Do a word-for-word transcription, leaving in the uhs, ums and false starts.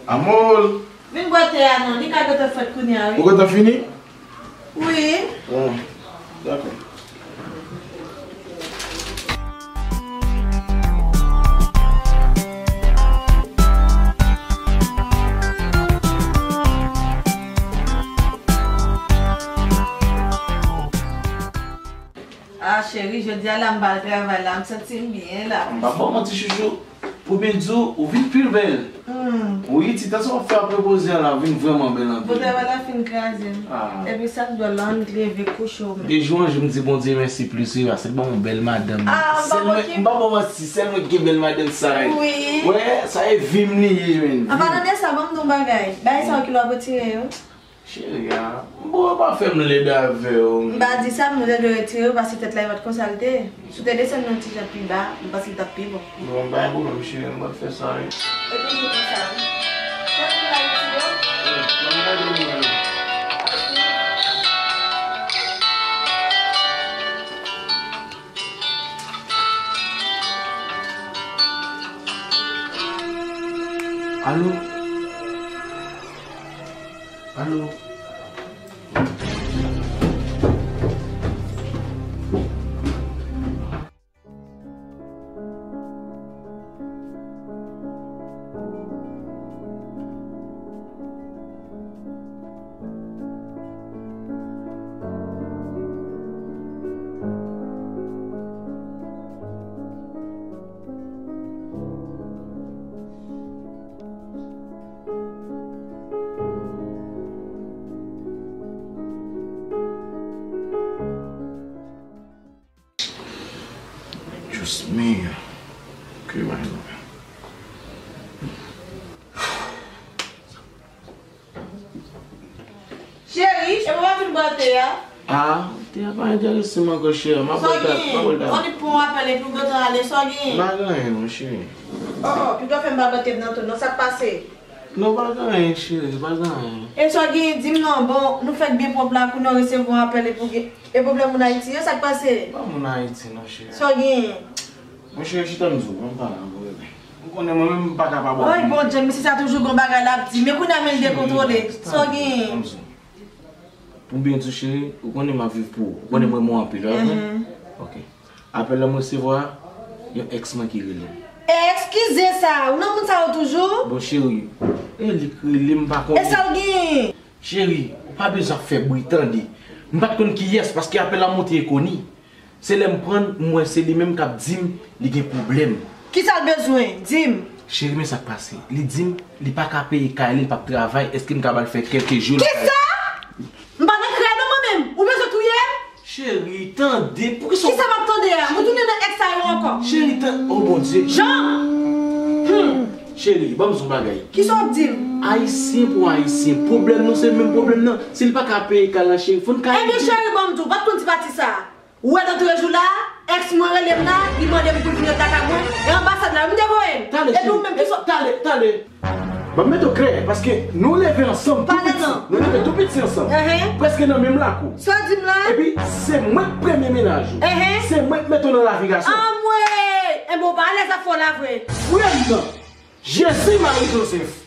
Amor! Vin bwè te a non, li ka gentan fèt kounye a, wi. Ou gentan fini? Wi. Ah, dakò. Ah, cheri, jodi a la m pa al travay la, m santi m byen la. M pa ba w manti, chouchou. Pou byen di w, ou vin pi bèl. Hmm. Wi, ti tan sa w ap fè ap repoze a la, ou vin vrèman bèl anpil. Bon, travay la fin kraze m. Ah. Epi sa k dwòl la, annik leve kouche w menm. De jou an jou, m di Bondye mèsi plis, wi, paske l ban m yon bèl madanm. Ah, m pa manke. M pa ba w manti, sèl mwen ki gen bèl madanm sa, wi. Wi. Wè, sa e vi m li ye, menn. An palan de sa, ban m di w yon bagay. Bagay sa yo ki lè w ap retire yo. Cheri a, bon, pa fè m lèd avè w. M pa di sa, m te dwe retire yo, paske tèt la e pa t konsa l te ye. Si w te desann li yon ti jan pi ba, m panse l t ap pi bon. Bon, pa gen pwoblèm, cheri, m pral fè sa, wi. E toujou konsa, wi. Fè pou Ayiti, yo. Wi, ban m gade mwen, wi. Alo? Alo? Just me. Ke bagay la. Cheri, e mwen pa vin bwè te a? Ah, te a pa enterese m ankò, cheri. M ap bwè l ta, m ap bwè l ta. Sa w gen? Annik pran yon apèl epi w gentan ale, sa w gen? M pa gen anyen non, cheri. Oh, oh, piga fè m pa bwè te nan tou non, sa k pase? Non, pa gen anyen, cheri, pa gen anyen. E sa w gen, di m non, bon, nou fèk byen pwòp la, kounye a w resevwa yon apèl epi w gen, e pwoblèm moun Ayiti yo, sa k pase? Pa moun Ayiti non, cheri. Sa w gen? Mon cheri, chita m di w, ban m pale avè w, bebe. Ou konnen mwen menm m pa kapab ap. Oy, Bondye, mesye sa toujou gon bagay l ap di, men kounye a men l dekontwole. Sa w gen? Ban m di w. Pou byen di w, cheri, ou konnen m ap viv pou ou. Ou konnen m renmen w anpil, wi, wi. Ok. Apèl la m resevwa, yon èks mwen ki rele m. Eskize sa, ou nan moun sa yo toujou? Bon, cheri, e li k rele m, m pa konnen. E sa l genyen? Cheri, ou pa bezwen ap fè bri, tande. M pa t konn kiyès, paske apèl la monte enkoni. Se lè m pran l, m wè se li menm k ap di m li gen pwoblèm. Kisa l bezwen? Di m. Cheri, men sa k pase. Li di m li pa ka peye kay li, li p ap travay. Èske m ka ba l fè kèlke jou nan kay li? Kisa? M pa nan kay non mwen menm. Ou bezwen touye m? Cheri, tande. Poukisa... Kisa m ap tande a? Mwen tounen nan èks sa yo ankò. Cheri, tan-, oh Bondye. Jean! Hmm. Cheri, ban m di w yon bagay. Kisa w ap di m? Ayisyen pou Ayisyen. Pwoblèm nou se menm pwoblèm nan. Si l pa ka peye kay la, cheri, fò n ka ede. Ebyen, cheri, ban m di w, pa t konn ti pati sa. Ou wè nan toulejou la, èks mwen rele m la, li mande m pou l vin ret lakay mwen, e anbasad la, m te voye l. Epi ou menm ki sot. Tande, tande. Ban m mete w klè, paske nou leve ansanm tou piti. Nou leve tou piti ansanm. Prèske nan menm lakou. Sa w di m la? Epi, se mwen k premye mennaj ou. Se mwen k mete w nan lavi gason. Anmwey! Enben, w pa alèz ak fè w la vre. Frè m nan, Jezi Mari Jozèf.